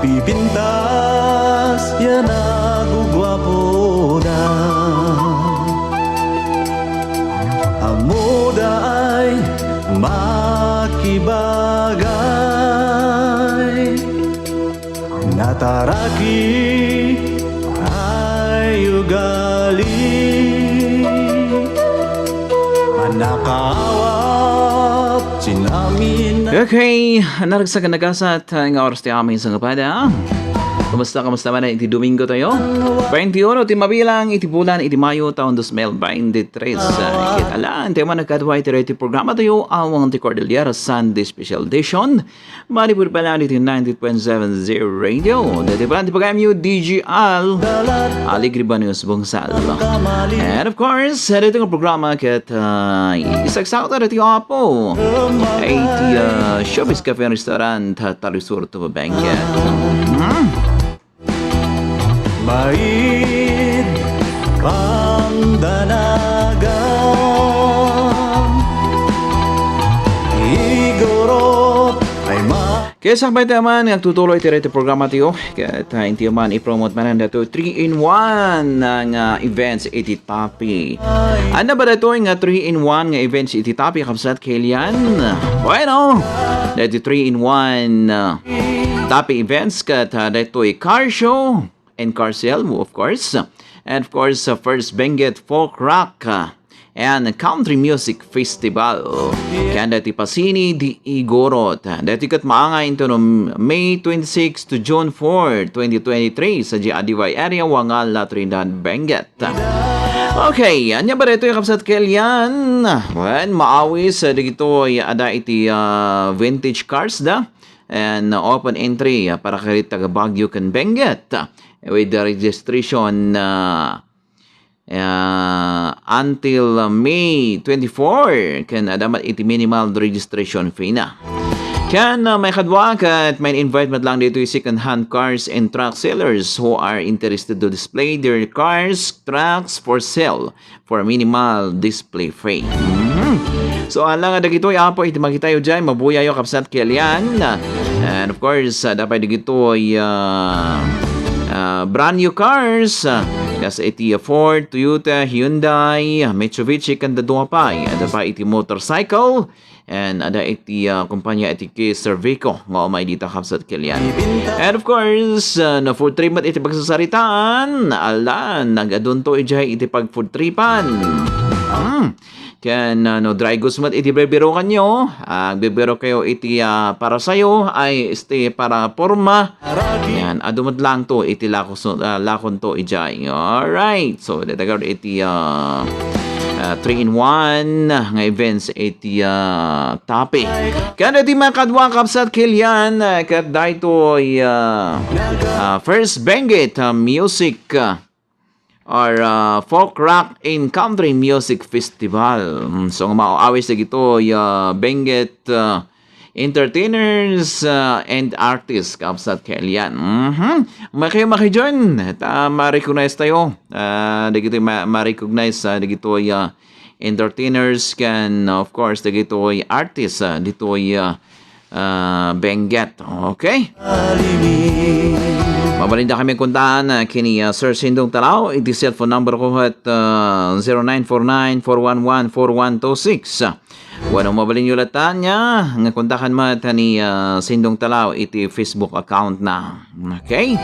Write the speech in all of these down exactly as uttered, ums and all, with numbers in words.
Pipintas ya naguguapoda. Ammoda ay makibagay. Nataraki ay ugali. Manakaawat, sinamin. Okay, naragsak a nagasat nga oras ti amin sangapada. Kumusta, kumusta man iti Domingo tayo? Twenty-uno ti mabilang iti bulan iti Mayo taon dos mil veintitrés. Ket ala, ante man nagkadwa iti radio programa tayo, Awang ti Cordillera Sunday Special Edition. Manipud pa lang iti ninety point seven Zero Radio. Dati pa, di pa kayo D G L. Alegre Baños Bungsal. And of course, dito nga programa ket uh, isagsaw ta dito apo. Ay, ti uh, Showbiz Cafe and Restaurant, uh, Talisur to Bangkit. Hmm? Maid pandanagan. Igorot ay ma- Kaya sa pay taman, nga tutuloy ti rete programa tiyo. Kaya tayo tiyo man i-promote man ang dato three in one nga events iti Tapi. Ano ba dato nga three in one nga events iti Tapi, Kapsat Kelian? Bueno, dato three in one uh, Tapi events ket uh, daytoy car show and car sale, of course. And of course, uh, first Benguet Folk Rock uh, and Country Music Festival. Kanda ti Pasini di Igorot. Dati ket maanga into no May twenty-six to June four, twenty twenty-three sa G I D Y area, Wangal, La Trinidad, Benguet. Okay, anya ba dito yung Kapsat Kelian? Well, maawis uh, dito ay ada iti uh, vintage cars da. And open entry ah, para kay taga Baguio ken Benguet, ah, with the registration ah, ah, until ah, May twenty-four, ken adda met iti minimal registration fee na. Ken uh, may kadwa ket may invite met lang dito second hand cars and truck sellers who are interested to display their cars, trucks for sale for minimal display fee. Mhm. So, ala nga dagitoy apo iti makitayo diay, mabuyayo Kapsat Kelian. And of course, uh, dapat dagitoy uh, uh, brand new cars. Uh, kas iti uh, Ford, Toyota, Hyundai, Mitsubishi, kanda dua pay. Ada pa iti motorcycle. And ada iti uh, kumpanya iti Key Servico nga umay dita Kapsat Kelian. And of course, uh, na food trip met iti pagsasaritaan, alan, nagadunto ijay iti pag food tripan. Hmm. Ken uh, no dry goods met iti bibirukan nyo, uh, agbibiro kayo iti uh, para sayo ay iti para porma. Yan, adu met lang to iti lakos, uh, lakon to ijay. Alright. So, datagar iti uh, uh, three in one nga events iti uh, Tapi. Kaya na di makadwa Kapsat Kelian, uh, ket daytoy uh, uh, first Benguet uh, music uh, or uh, folk rock and country music festival. Mm, so, nga maawis dagitoy uh, Benguet uh, entertainers uh, and artists, Kapsat Kelian. Mhm. Makayo, makijoin. Ta ma-recognize tayo. Uh, dagitoy ma- ma-recognize uh, dagitoy uh, entertainers can, of course, dagitoy artists uh, ditoy uh, uh, Benguet. Okay? Mabalinda kami kuntaan uh, kini uh, Sir Sindong Talao. Iti cellphone number ko at uh, zero nine four nine, four one one, four one two six. Wano mabalin nyo latan niya, nga kontakan mo ta ni uh, Sindong Talao iti Facebook account na. Okay?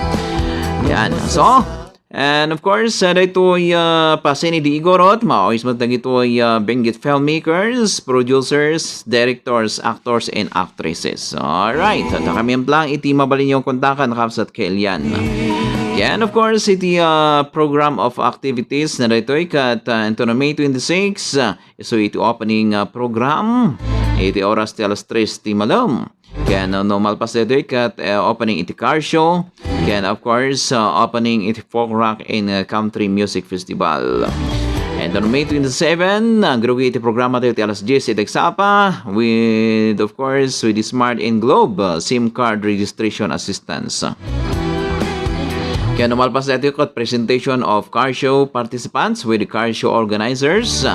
Yan. So, and of course, uh, daytoy uh, Pasini di Igorot, maawis mo dagitoy uh, Benguet filmmakers, producers, directors, actors, and actresses. Alright, at kami ang plan iti mabalin yung kontakan, Kapsat Kelian. Yan, of course, iti uh, program of activities na daytoy kat uh, into May twenty-six, uh, So iti opening uh, program, iti oras ti alas tres ti malem. Ken uh, no malpas daytoy ket uh, opening iti car show. Ken of course, uh, opening iti folk rock and uh, country music festival. And on May twenty-seven, uh, grugi iti programa tayo ti alas dies iti Agsapa with, of course, with the Smart and Globe uh, SIM card registration assistance. Kaya no malpas daytoy ket presentation of car show participants with the car show organizers.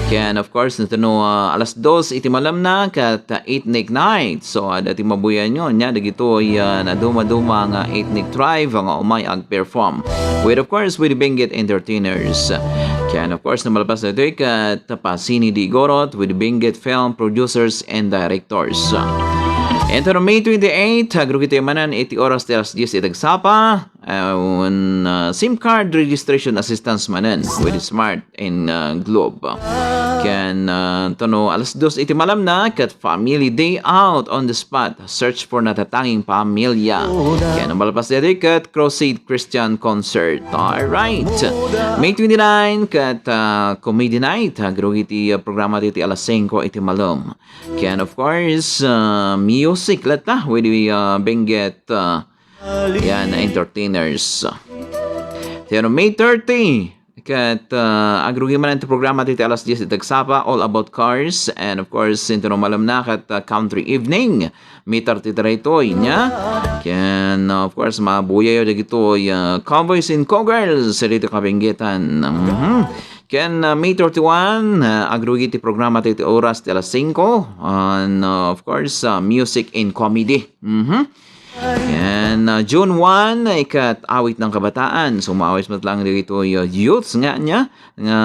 Ken, of course, no, ah, alas dos iti malamna ket, ah, ethnic night. So, adda ti mabuyaenyo, nia, dagitoy, ah, nadumaduma nga ethnic tribe nga umay agperform. With, of course, with Benguet Entertainers. Ken, of course, no malpas daytoy ket Pasini di Igorot with Benguet Film Producers and Directors. Enter May twenty-eight, agrugi tayo manen iti oras ti alas dies iti agsapa, ah, un, ah, SIM card registration assistance manen with Smart and, ah, Globe. Ken, ah, tano alas dos iti malamna, ket Family Day Out on the Spot, search for natatanging pamilya. Ken malpas daytoy ket Crusade Christian Concert. Alright. May twenty-nine ket, ah, Comedy Night, agrugi ti, ah, programa ti, ti alas singko iti malem. Ken, of course, ah, music latta with the, ah, Benguet, ah, yan, entertainers. Then, May thirty, ket, ah, agrugi manen ti programa ti, ti alas dies iti agsapa, all about cars, and of course, inton no malamna ket, ah, country evening. May thirty daytoy, nia? Ken, of course, mabuyayo dagitoy, ah, Cowboys and Cowgirls, dito Kabenguetan. Mhm. Ken, ah, May thirty-one, ah, agrugi ti programa ti, ti oras ti alas singko. And, ah, of course, ah, music and comedy. Mhm. Ken, ah, June one, ikat awit ng kabataan. So, maawis met lang dito yung youths nga niya, nga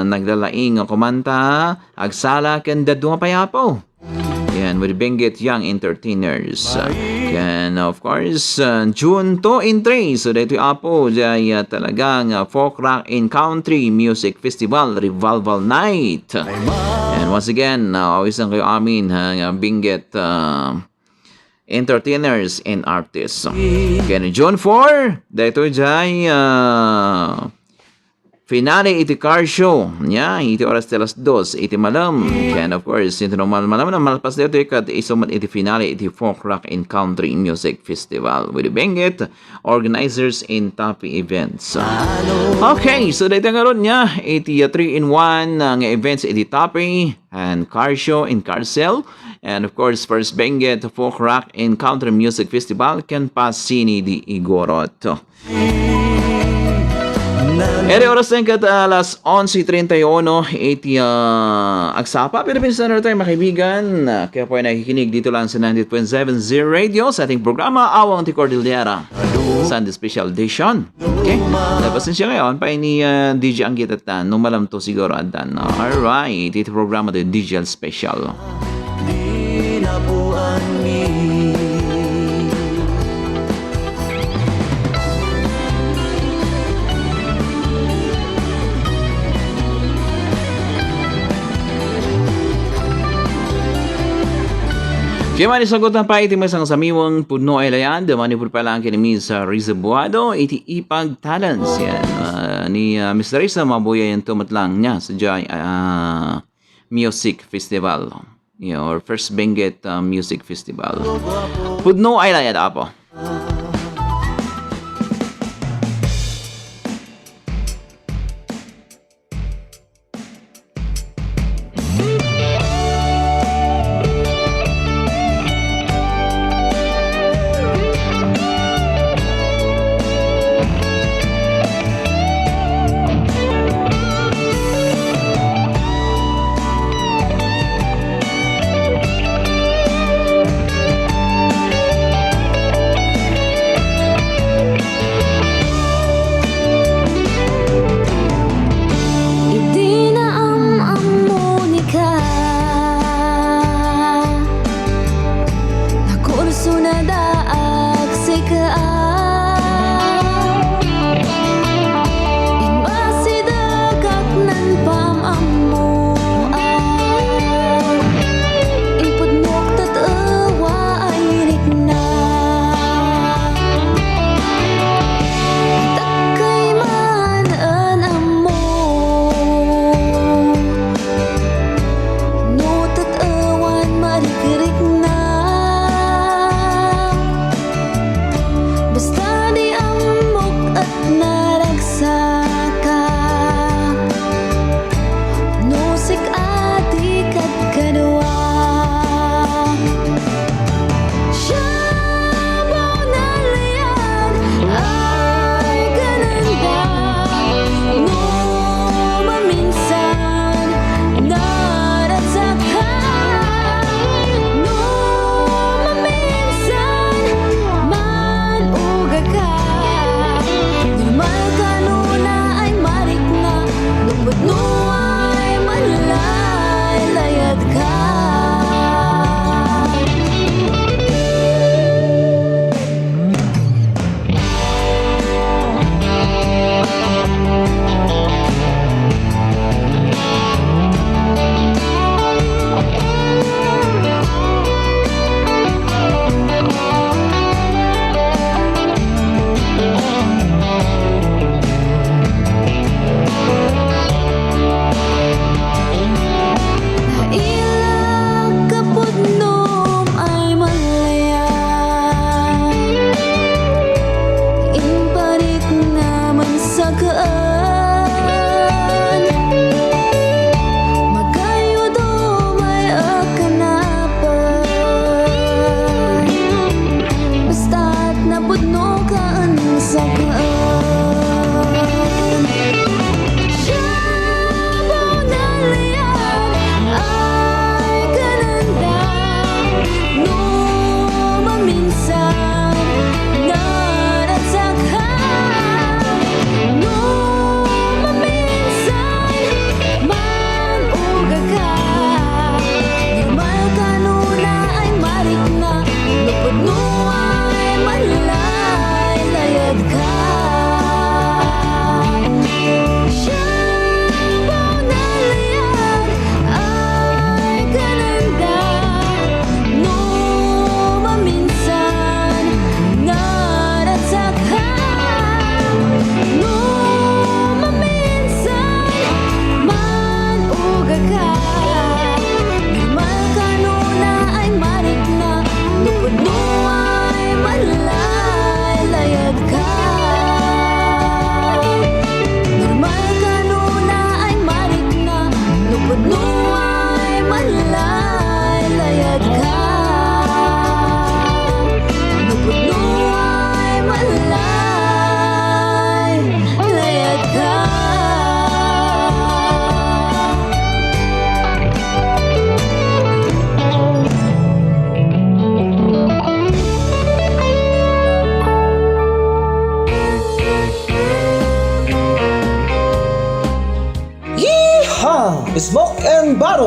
naglalaing nga kumanta, agsala, ken dadduma pay Apo. Yan, with Benguet Young Entertainers. Yan, of course, uh, June two and three. So, daytoy Apo, jay, uh, talagang, uh, folk, rock, and country music festival, Revival Night. And once again, uh, awisan kayo amin, ha, nga Benguet, uh, entertainers and artists. Ken June four, daytoy jay, uh, finale iti car show. Nia, iti oras ti alas dos iti malam. Ken, of course, iti normal malam na malpas dito ikat iso met iti finale iti Folk Rock and Country Music Festival with Benguet, organizers in Tapi Events. Okay, so dayta nga ron nia, iti, uh, three-in-one, uh, nga events iti Tapi and car show in car sale. And of course, first Benguet Folk Rock and Country Music Festival ken Pasini di Igorot. Eri oras na ket alas onse treinta y uno iti, ah, agsapa, Philippine Standard Time, mga kaibigan. Ah, kaya po ay nakikinig dito lang sa ninety-eight point seven Zero Radio sa ating programa, Awang ti Cordillera, Sunday Special Edition. Okay? Dahil pasensya kayo, ang pa ini, ah, D J Anggit at, ah, no malam to siguro at, ah, alright, iti programa ti D J Special. Dinapuanmi. Kaya man, isagutan pa iti masangasamiwang pudno ay layad, manipud pa lang kini Miss Riza Buado, iti Ipag Talents. Yan, ah, ni, ah, Miss Riza, mabuyayan to met lang niya sa jay, ah, Music Festival. You know, or First Benguet, ah, Music Festival. Pudno ay layad, Apo. Idi naam-ammo ni ka, nakurso na daak sika. Imbasidagak nan pamammoak, impudnok tet-ewa ay rikna. Takkay man en ammo, no tet-ewan marikrikna.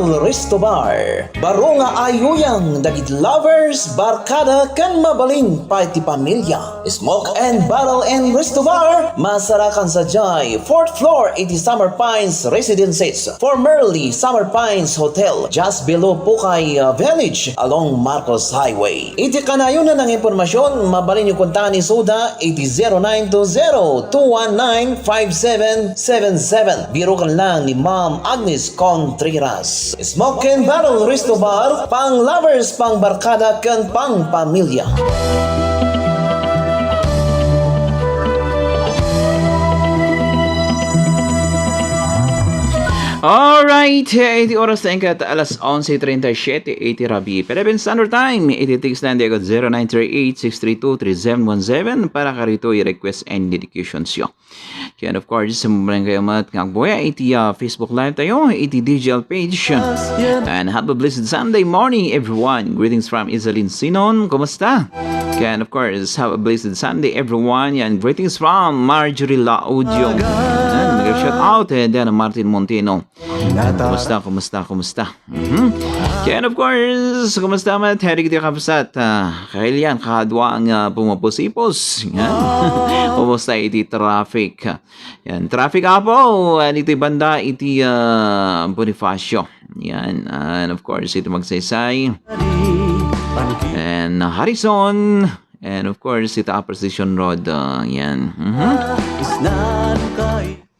Resto Bar. Baro nga ayuyang dagiti lovers, barkada, ken mabalin pay ti pamilya. Smoke and Barrel and Resto Bar, masarakan sadiay fourth floor iti Summer Pines Residences, formerly Summer Pines Hotel, just below Pukay, uh, Village, along Marcos Highway. Iti kanayon nga impormasyon, mabalinyo kontaen isuda iti zero nine two zero two one nine five seven seven seven. Biroken lang ni Ma'am Agnes Contreras. Smoke and Barrel Resto Bar, pang lovers, pang barkada, ken pang pamilya. Alright, iti oras na inkat alas onse treinta y siete iti rabii. Philippine Standard Time, iti text line daytoy zero nine three eight six three two three seven one seven para karito i-request and dedications yo. Ken of course, mabalin kayo met nga agbuya iti, ah, Facebook Live tayo, iti D J L page. And have a blessed Sunday morning, everyone. Greetings from Isalin Sinon. Kumusta? Ken of course, have a blessed Sunday, everyone. And greetings from Marjorie Laudio. And shout out, eh, then Martin Montino. Kumusta, kumusta, kumusta? Mhm. Ken of course, kumusta met? Hedik ti kabsat. Ah, kailian, kadua nga pumapusipos. Yan. Kumusta iti traffic? Yan, traffic apo. Yan, iti banda, iti, ah, Bonifacio. Yan. And of course, iti Magsaysay. And, ah, Harrison. And of course, iti Upper Station Road. Ah, yan. Mhm.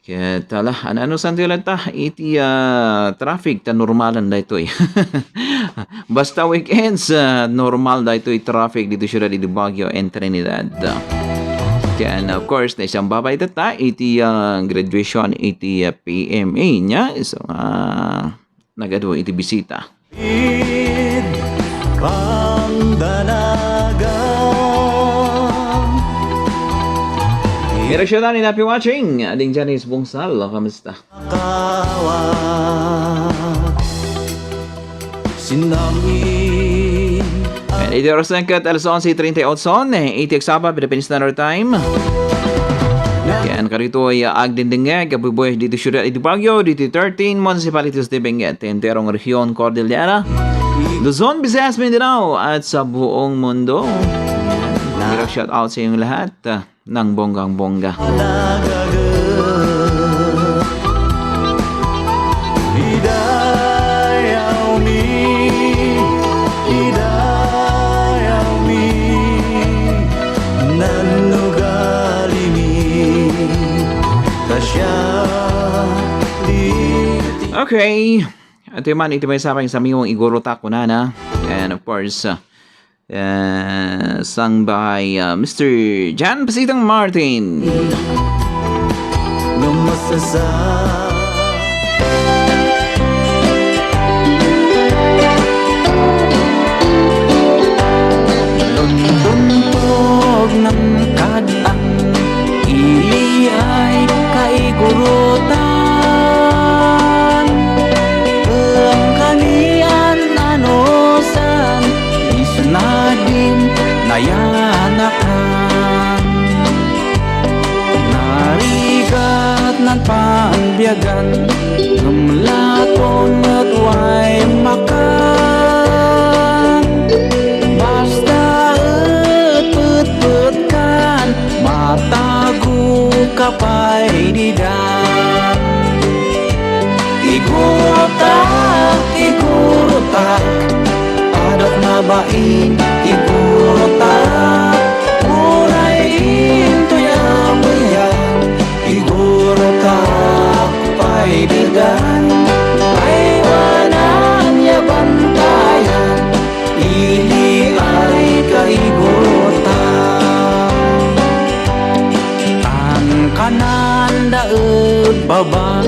Ket ala, ano-ano santo latta iti, ah, traffic ta normalan daytoy. Basta weekends, ah, normal daytoy traffic ditoy siudad iti Baguio and Trinidad. Ken, of course, naisambabay tatta iti, ah, graduation iti, ah, P M A niya. So, ah, nagadu iti bisita. Id pangdanagan. Irasyudan in happy watching. Ading Janice Bungsal, kamusta? Kawa. Sinami. And iti oras na ket alas onse treinta y ocho, iti Eksaba, Philippine Standard Time. Ken karitoy agdindingeg, abuybuyag ditoy siudad iti Baguio, ditoy thirteen municipalities ti Benguet, enterong rehiyon Cordillera, Luzon, Visayas, Mindanao, at sa buong mundo. Big shout out sa inyong lahat, ah, ng bonggang-bongga. Idayawmi, idayawmi, nannugalimi, ta siak ti. Okay. Itoy man, iti maysa pay sa miwang iguro ta kunana. And of course, uh, uh, sung by, uh, Mister Jan Pasitang Martin. Lumasasa. Luntuntog nan kad-an, iliay kaigurutan. Eng kanian anusan, isuna din nayanakan. Narigat nan panbiagan, ngem laton met way makan. Basta et petpetkan, matago ka pay dida. Igurutak, igurutak, adak mabain, igurutak. Uray intoy a meyak, igurutak pay degan. Aywanan ya bantayan, iliay kaigurutak. Tan kanan da ed baba,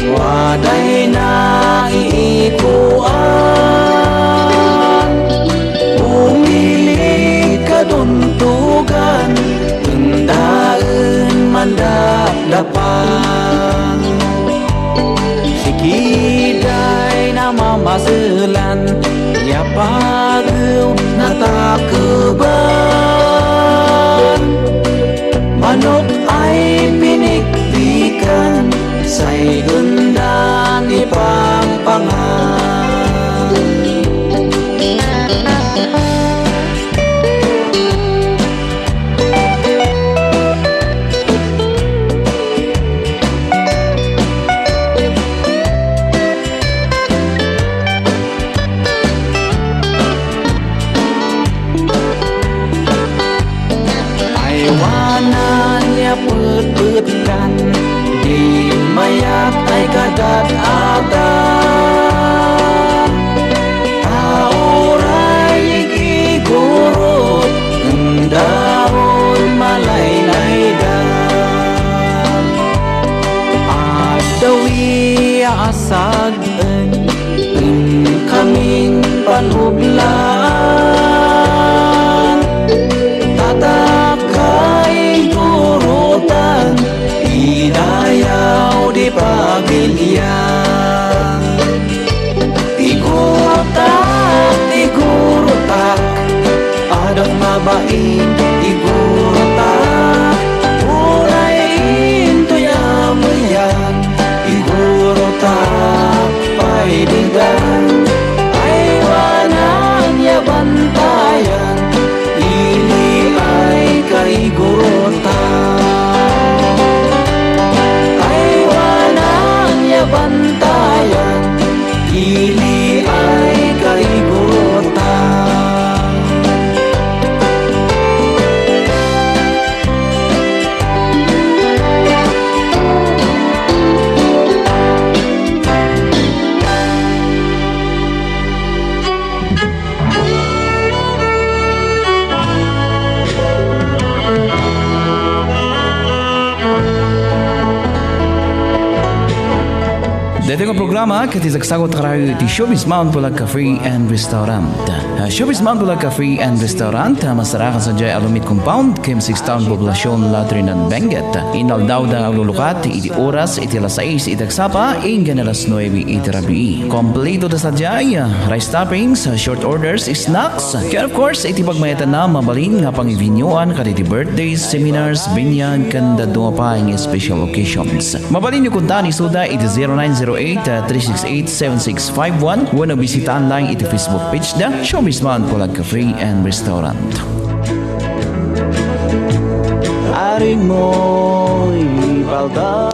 waday naiikuan. Umilik kaduntugan, endaen mandapdapan. Sikiday namamaselan, ya pagew natakeban. Manok ay pinikpikan, say endan ipa Wanan ya petpetkan, di mayat ay kadat-atan. Ta uray igurot, endaon malaylay da. Addawi a asag-en, enkamin panublaan. Tatak kaigurutan, idayaw di pagilian. Igurutak, igurutak, adak mabain, igurutak. Uray intoy ameyan, igurutak pay dida. Ay wanan ya bantayan, ili ay kaigurutak. Ay wanan ya bantayan, ili ay kaigurutak. Daytoy nga programa ket isagsagut karayo iti Showbiz Mount Bulag Cafe and Restaurant. Ah, Showbiz Mount Bulag Cafe and Restaurant, ah, masarakan sadiay Alumiit Compound, Kim Six Town, Poblacion, La Trinidad, Benguet. Inaldaw da aglulukat iti oras iti alas sais iti agsapa, inggana alas nuebe iti rabii. Kompleto da sadiay, ah, rice toppings, ah, short orders, snacks, ken of course, iti pagmayatanna, mabalin nga pangivinyoan kadagiti birthdays, seminars, binyag, ken dadduma pay nga special occasions. Mabalinyo kunta ni Suda iti zero nine zero eight, three six eight, seven six five one wenno bisitaan lang iti Facebook page da, Showbiz Mount Bulag Cafe and Restaurant. Aring mo ipalta.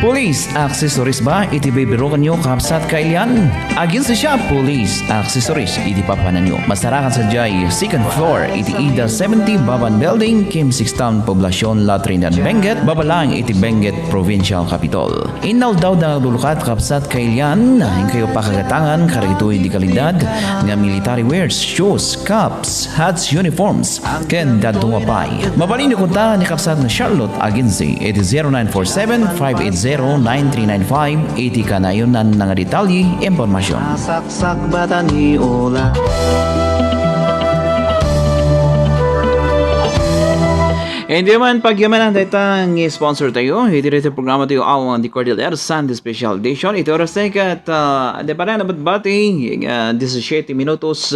Police accessories ba iti bibirukanyo, kabsat, kailian? Aginsa siya, Police accessories iti papananyo. Masarakan sadiay second floor iti Ida seventy Baban Building, Kim Six Town, Poblacion, La Trinidad, Benguet, baba lang iti Benguet Provincial Capitol. Inaldaw da aglulukat, kabsat, kailian, inkayo pakagatangan kadagitoy di kalidad nga military wears, shoes, caps, hats, uniforms, ken dadduma pay. Mabalinyo kunta ni kabsat nga Charlotte Agency iti zero nine four seven, five eight zero, nine three nine five iti kanayon-na nga detalye, impormasyon. Saksak bata ni Ola. Hindi man pagyamanan dayta nga sponsor tayo. Iti dayta programa tayo, awan di Cordillera Sunday Special Edition. Iti oras tayo ket, ah, di pa rin nabatbati, ah, disisiete minutos.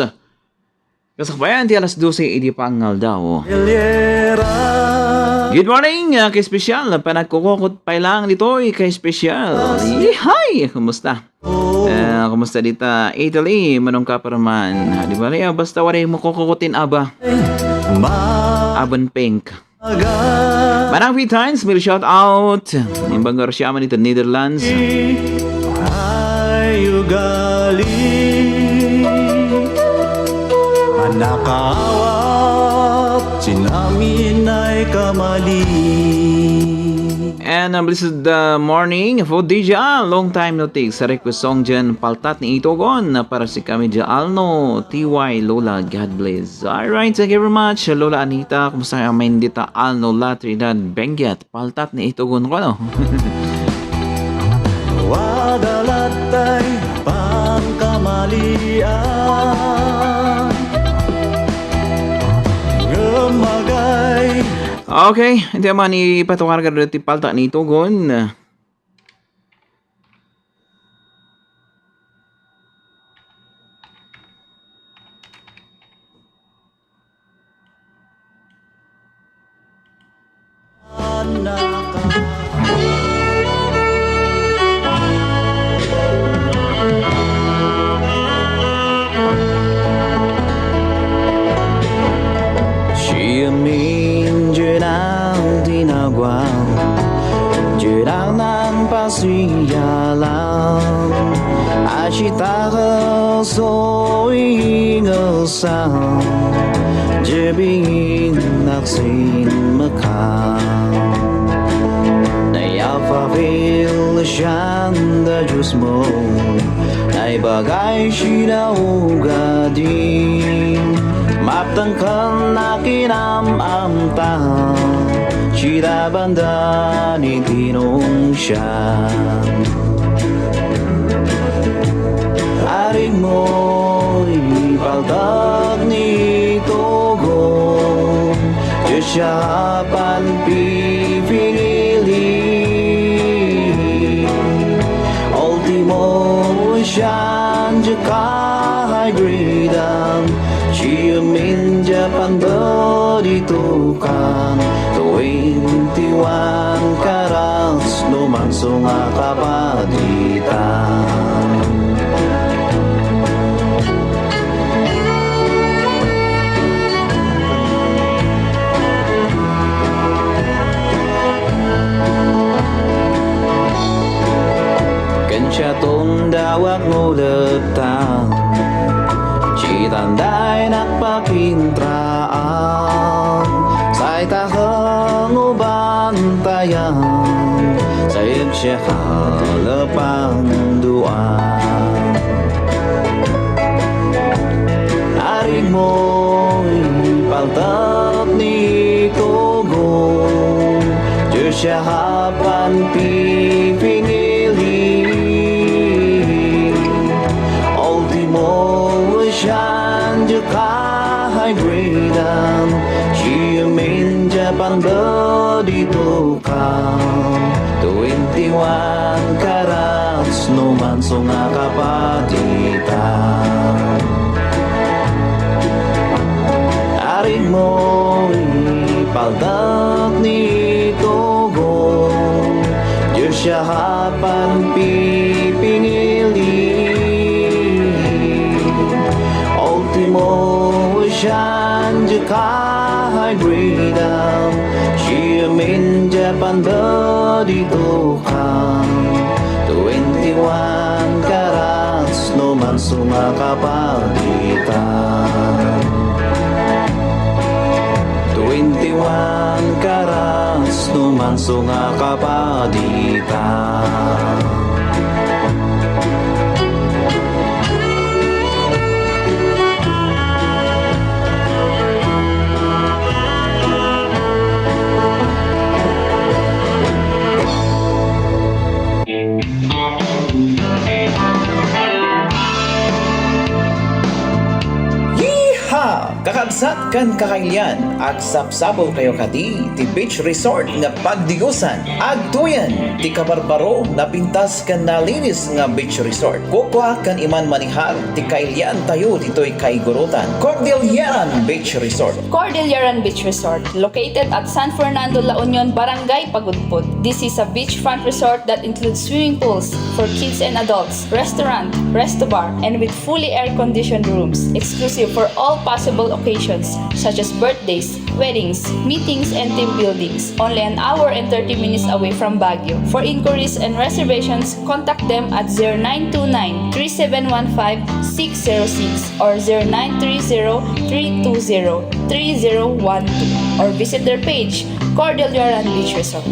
Kasakbayan ti alas dose idi pangaldaw. Good morning, ah, ka-special. Panagkukukot pay lang ditoy, ka-special. Ihay! Kumusta? Ah, kumusta dita Italy? Manong ka pa man? Ah, di ba, ah, basta waray mo kukukutin, aba. Aban pink. Manang P Times, may shout out. Imbang Garcia man ito, Netherlands. Ay ugali, manakaawat, sinamin ay kamali. And a blessed, uh, morning, Fodija. Long time no take. Sa request song dyan, Paltat ni Itogon. Para si kami dyan, Alno, T Y, Lola, God bless. Alright, thank you very much, Lola Anita. Kumusta ka, Mendita, Alno, La Trinidad, Benguet? Paltat ni Itogon ko, no? Wada latay pangkamalian. Gumagay. Okay, iti man ipatukar ka dito ti palta ni Itogon. Siyamin dyan ang tinagwang, dyan ang nang pasiyalan. Asitaka so ingasan. Jebin naksin maka. Nayafafil siyan da Diyos mo. Naibagay sida ugadi. Maptangkan nakinam-amta. Sida banda ni tinong siya. Aring mo'y paltak ni Togo, Diyos siya panpipinili. Ultimo siya, Jack Hybridan, Jimin Japan, Dodi Tukan, twenty-one karats, numanso nga kapaditan. Ken siya tondawak nguleptan, sitan daynak pakintraan, say ta kangubantayan, say agsiakal a panduan. Aring mo'y paltak ni Togo, Diyos siya panpipinili. Ultimo siyan, Jack Hybridan, Jimin Japan, Dodi Tukan, twenty-one karats, numanso nga kapaditan. Aring mo'y paltak ni Togo, Diyos siya panpipinili. Ultimo siyan, Jack Hybridan, Jimin Japan, Dodi Tukan, twenty-one karats, numanso nga kapaditan. Twenty-one karats, numanso nga kapaditan. Yeehaw! Kakabsat ken kakailian, agsapsapulkayo kadi ti beach resort nga pagdigusan. Agtoyen ti kabarbaro, napintas ken nalinis nga beach resort. Kukua ken Iman Manihar ti kailiantayo ditoy kaigurutan. Cordilleran Beach Resort. Cordilleran Beach Resort, located at San Fernando, La Union, Barangay Pagudpud. This is a beachfront resort that includes swimming pools for kids and adults, restaurant, resto bar, and with fully air-conditioned rooms, exclusive for all possible occasions such as birthdays, weddings, meetings, and team buildings. Only an hour and thirty minutes away from Baguio. For inquiries and reservations, contact them at zero nine two nine, three seven one five, six zero six or zero nine three zero, three two zero, three zero one two, or visit their page, Cordilleran Beach Resort.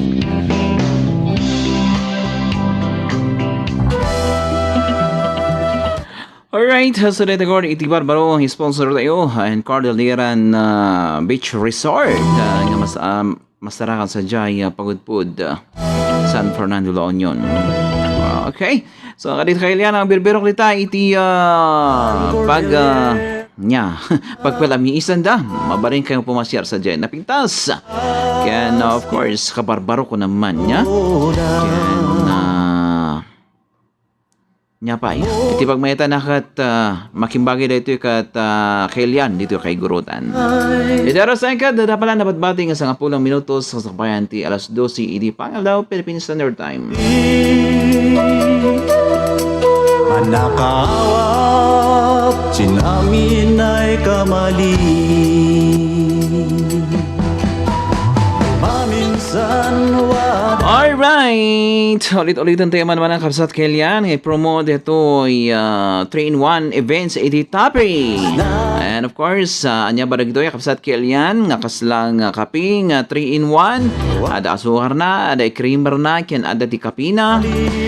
Alright, so daytoy iti barbaro nga sponsor tayo, and Cordilleran, ah, Beach Resort, ah, nga mas, um, masarakan sadiay, ah, Pagudpud, ah, San Fernando, La Union. Ah, okay. So, kadagiti kailian, agbirbirok dita iti, ah, pag, ah, nia, pagpalamiisanda. Mabalinkayo pumasiar sadiay. Napintas. Ken, of course, kabarbaro ko naman, nia. Ken, ah, Nia pay, iti pagmayatan a ket, ah, makimbagi daytoy ket, ah, kailian ditoy kaigurutan. Iti oras a ket, dapat lang nabati nga sangapulo minutos, saksapayan ti alas dose idi pangaldaw, Philippine Standard Time. Manakaawat, sinaminay kamali. Maminsan wa- Alright. Right. Ulit-ulitan tayo man, mga kabsat, kailan nga i-promote ditoy, ah, three-in-one events iti Tapi. And of course, ah, ania ba dagitoy, kabsat, kailan nga kasla nga kape nga three-in-one? Ada asukarna, ada creamerna, ken ada ti kapina.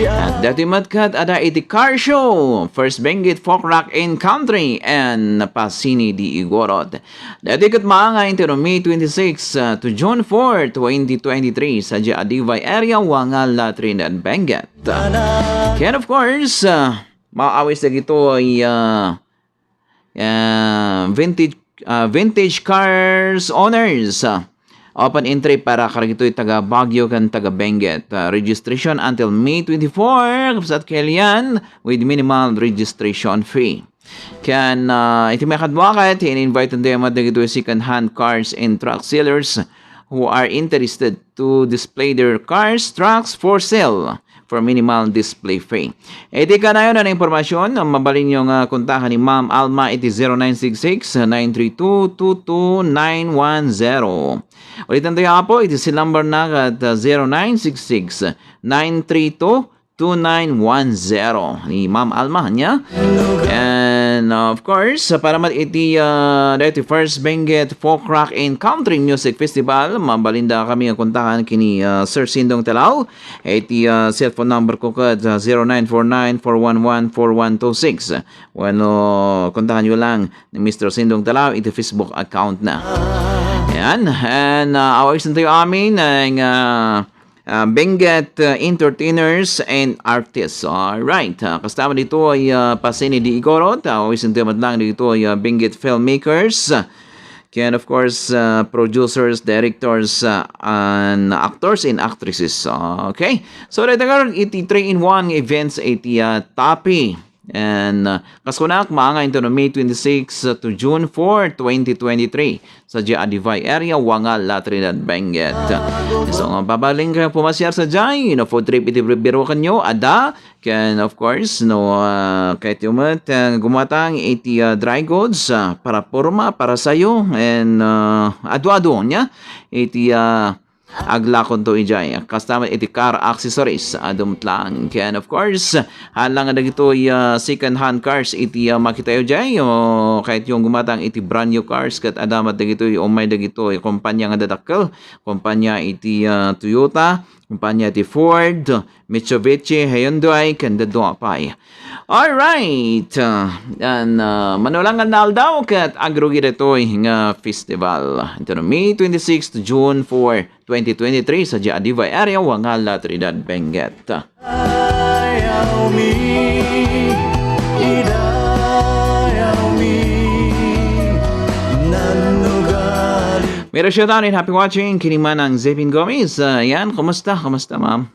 At datoy met ket ada iti car show, First Benguet Folk Rock and Country, and Pasini di Igorot. Daytoy ket maangan inton May twenty-six, ah, to June four, twenty twenty-three, sadiay Adivay area, Wanga, La Trinidad, Benguet. Ken of course, ah, maawis dagitoy, ah, ah, vintage, ah, vintage cars owners, ah, open entry para kadagitoy taga Baguio ken taga Benguet. Ah, registration until May twenty-four, kabsat, kailan, with minimal registration fee. Ken, ah, iti maikadua ket, in-invite tayo met dagitoy second-hand cars and truck sellers who are interested to display their cars, trucks for sale for minimal display fee. Iti kanayon a impormasyon, mabalinyo nga kontaken ni Ma'am Alma iti zero nine six six, nine three two, two two nine one zero. Ulitan tayo, Apo, iti cell number na ket, ah, zero nine six six, nine three two, two nine one zero ni Ma'am Alma, ania? And, uh, of course, para met iti, uh, daytoy First Benguet Folk Rock and Country Music Festival, mabalinda kami nga kontaken ken ni, uh, Sir Sindong Talao. Iti, uh, cellphone number ko ket, uh, zero nine four nine four one one four one two six. Wenno, kontakenyo lang ni Mister Sindong Talao iti Facebook account na. Ayan. And, uh, awaisen tayo amin, uh, nga ah, Benguet, ah, entertainers and artists. Alright. Ah, kasta met ditoy, ah, Pasini di Igorot. Ah, awaisen tayo met lang ditoy, ah, Benguet filmmakers. Ken, of course, ah, producers, directors, ah, and actors and actresses. Okay. So, dayta karon iti three-in-one events iti, ah, Tapi. And, uh, kas kunak, maangan inton May twenty-six to June four, twenty twenty-three, sadiay Adivay area, Wanga, La Trinidad, Benguet. So, nga babaling kayo pumasiar sadiay, no, food trip iti birubiruakanyo, ada, ken, of course, no, uh, kayayo met, uh, gumatang iti, uh, dry goods, uh, para porma, para sayo, and, uh, adu-adu, nia, iti, uh, aglakonto idiay. Kasta met iti car accessories, adu met lang. Ken, of course, haan lang dagitoy, ah, second hand cars iti, ah, makitayo idiay. O, kayayo gumatang iti brand new cars, ket ada met dagitoy, umay dagitoy, kompanya nga dadakkel, kompanya iti, ah, Toyota, kompanya iti Ford, Mitsubishi, Hyundai, ken dadduma pay. Alright. Ah, yan, ah, manulangan na aldaw ket agrugi daytoy nga festival. Ito na May twenty-six to June four, twenty twenty-three, sadiay Adivay area, Wanga, La Trinidad, Benguet. Ayaw mi, idayaw mi, nannugal. Mira Showtime and happy watching. Kini man ang Zepin Gomez. Ah, yan, kumusta? Kumusta, ma'am?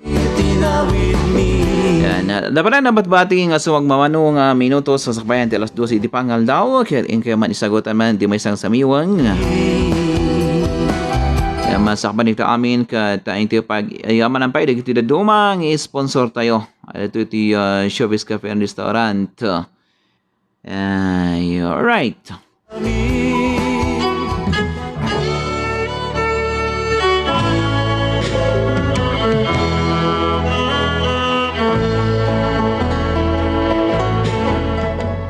Yan, ah, dapat na nabatbati nga sumagmamano nga minuto sa sakbayan ti alas dose iti pangaldaw, ket inkayo man isagutan man ti maysang samiwang. Yan, masakban ito amin, ket, ah, inti pag-, ay, amanan pay dagiti dadduma nga sponsor tayo. Ito iti, ah, Showbiz Cafe and Restaurant. Ay, alright.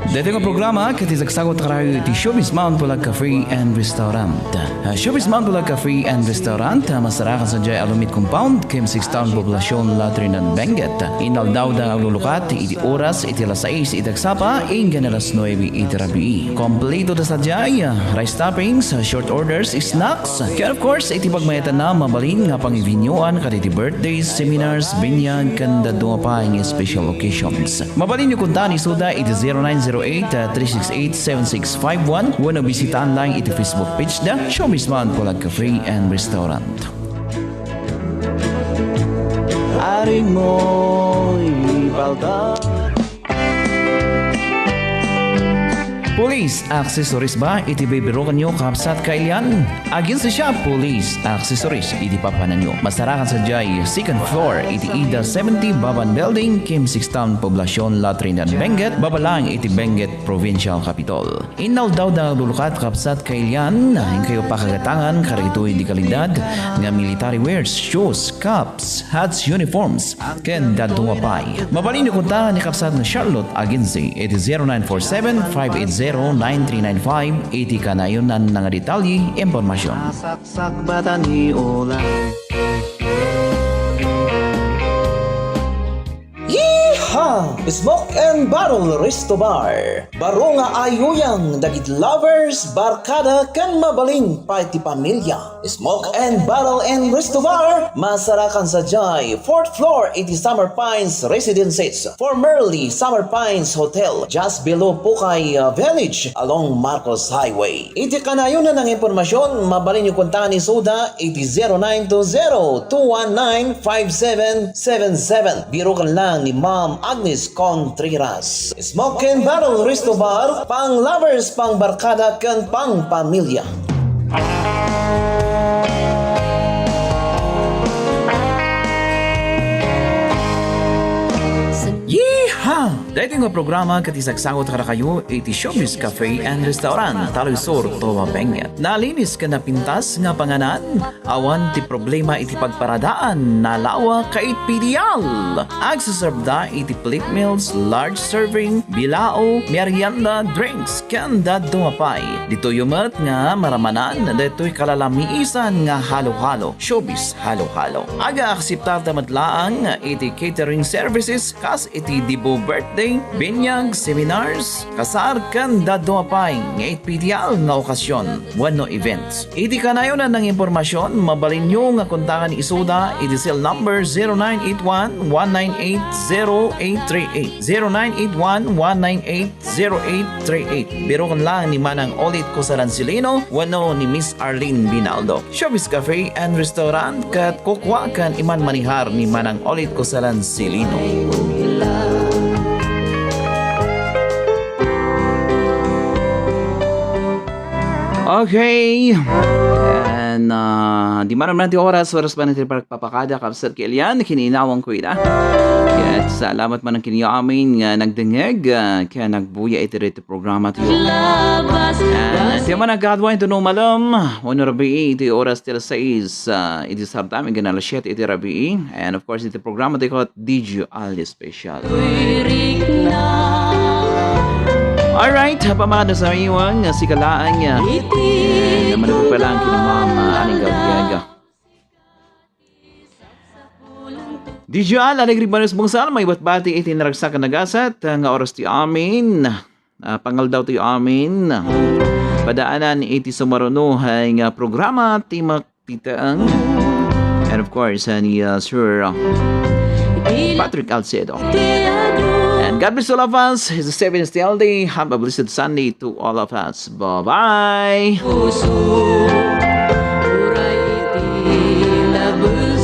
Daytoy nga programa ket isagsagut karayo iti Showbiz Mount Bulag Cafe and Restaurant. Ah, Showbiz Mount Bulag Cafe and Restaurant, ah, masarakan sadiay Alumiit Compound, Kim Six Town, Poblacion, La Trinidad, Benguet. Inaldawda nga aglulukat iti oras iti alas sais iti agsapa, inggana alas nuebe iti rabii. Kompleto da sadiay, ah, rice toppings, ah, short orders, snacks, ken of course, iti pagmayatanna, mabalin nga pangibinyuan kadagiti birthdays, seminars, binyag, ken dadduma pay nga special occasions. Mabalinyo kontaken isuda iti zero nine zero eight, three six eight, seven six five one wenno bisitaan lang iti Facebook page da, Showbiz Mount Bulag Cafe and Restaurant. Aring moy palta. Police accessories ba iti bibirukanyo, kabsat kailian? Aginsa siya Police accessories iti papananyo. Masarakan sadiay second floor iti Ida seventy Baban Building, Kim Sixth Town, Poblacion, La Trinidad, Benguet, baba lang iti Benguet Provincial Capitol. Inaldaw da lulukat, kabsat kailian, inkayo pakagatangan kadagitoy di kalidad nga military wears, shoes, caps, hats, uniforms, ken dadduma pay. Mabalinyo konta ni kabsat nga Charlotte Agency iti zero nine four seven, five eight zero, nine three nine five iti kanayonan nga detalye, impormasyon. Sakbatan ni Ola. Yeehaw! Smoke and Barrel Resto Bar. Baro nga ayuyang dagiti lovers, barkada, ken mabalin pay ti pamilya. Smoke and Barrel and Resto Bar, masarakan sadiay fourth floor iti Summer Pines Residences, formerly Summer Pines Hotel, just below Pukay, uh, Village, along Marcos Highway. Iti kanayonan nga impormasyon, mabalinyo kontaen isuda iti zero nine two zero two one nine five seven seven seven. Birukan lang ni Ma'am Agnes Contreras. Smoke and Barrel Resto Bar, pang lovers, pang barkada, ken pang pamilya. Yeehaw! Daytoy nga programa ket isagsagot kadakayo iti Showbiz Cafe and Restaurant, Taloy Sur, Toa Benguet. Nalinis ken napintas nga panganan, awan ti problema iti pagparadaan, nalawa ket pidial. Agseserve da iti plate meals, large serving, bilao, merienda, drinks, ken dadduma pay. Ditoy met nga maramanan daytoy kalalamiisan nga halo-halo, Showbiz Halo-Halo. Aga-akseptar da met laeng iti catering services kas iti debut, birthday, binyag, seminars, kasar, ken dadduma pay nga ispisyal nga okasyon wenno events. Iti kanayonan nga impormasyon, mabalinyo nga kontaken isuda iti cell number zero nine eight one, one nine eight, zero eight three eight, zero nine eight one, one nine eight, zero eight three eight. Birukan lang ni Manang Olit Kusalan Silino wenno ni Miss Arlene Binaldo. Showbiz Cafe and Restaurant ket kukuakan iman manihar ni Manang Olit Kusalan Silino. Okay. And, uh, di man naman ti oras, oras pa natin pagpapakada, kabsat kailian, kininawang ko ida. Ket salamat man ang kinyo amin nga nagdengeg, uh, kaya nagbuya iti programa tayo. And, uh, ti man nagkadwa ito no malam, wenno rabii, iti oras ti alas sais, uh, iti sabta, may ganala siete iti rabii. And of course, iti programa tayo, Did You All Special. Alright, pamangada sa iwang, uh, sikalaang, uh, and, uh, managpalang kinumama, aning gabiaga. Did you all, alegre banes bungsal, may batbati iti naragsak a nagasat, uh, nga oras ti amin. Ah, pangaldaw ti amin. Padaanan iti sumarunohay nga programa ti Makitang. And of course, uh, ni, uh, Sir, uh, Patrick Alcedo. And God bless all of us. It's the seventh L D. Have a blessed Sunday to all of us. Bye-bye. Puso, uray iti label